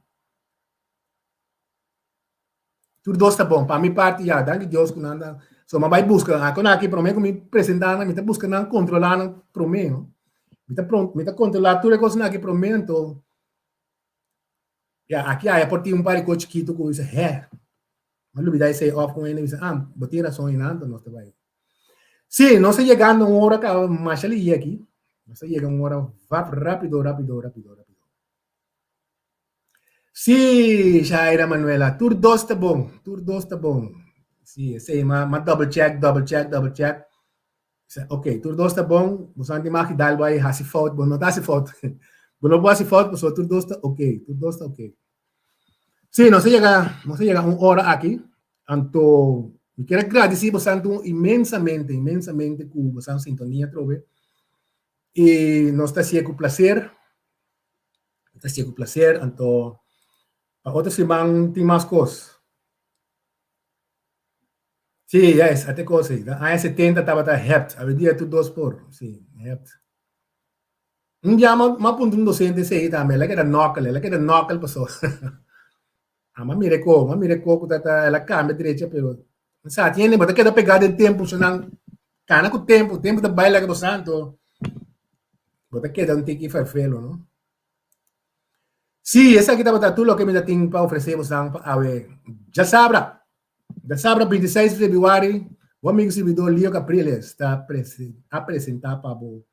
Tur dos ta bon. Pa mi parti, ya, danki Dios ku nan ta. So, mi a bai buska. Akon aki promé ku mi presentá nan, mi ta buska nan, kontrolá nan promé, no? Mi ta pron, mi ta kontrolá tur e kosnan aki promé, anto, ya, aki aya por tin un par di kos chikitu ku bisa, hè, mi a lubidá esei òf ku hende bisa, ah, bo tin rason einan, anto nos ta bai. Sí, nos ta yegando un ora kaba masha lihe aki. Nos ta yega un ora vap rápido, rápido, rápido, rápido. Sí, Shaira Manuela, tur dos ta bon, tur dos ta bon. Sí, esei, ma, ma double check, double check, double check. Sa, ok, tur dos ta bon, bo san di maki dal bai hasi fout, bo no ta hasi fout. Bo no por hasi fout, pasobra tur dos ta ok, tur dos ta ok. Sí, nos a yega, nos a yega un ora aki, anto mi kier a gradisí bosantu inmensamente, inmensamente ku bosan sintonia atrobe. I nos ta hasié ku plaser. Ta hasié ku plaser, anto pa otro siman tin mas kos. Sí, juist, ate kos ei. Den aña setenta tabata hebt, awendia tur dos por. Sí, hebt. Un dia m'a puntra un docente esei tambe, el a keda nòkel, el a keda nòkel paso. Ah, m'a mira e ko, m'a mira e ko ku ta ta, el a kambia drecha, pero sa tin hende bo ta keda pegá den tempu, so nan kana ku tempu, tempu ta bai laga bo sa, anto bo ta keda un tiki ferfelo, no? Sí, esaki tabata tur loke mi ta tin pa ofresé bosan pa awe djasabra. Djasabra 26 di febrüari, bo amigu sirbidor Leo Capriles ta a presentá pa bo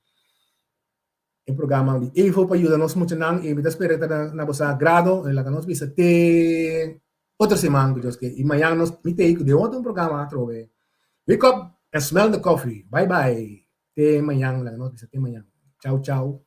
e programa di EVO pa yuda nos muchanan i mi ta spera ta na boso agrado. Laga nos bisa te otro siman ku Dios ke. I mañan nos mi ta ei ku den otro programa atrobe. Wake up and smell the coffee. Bye bye. Te mañan. Laga nos bisa te mañan. Chau chau.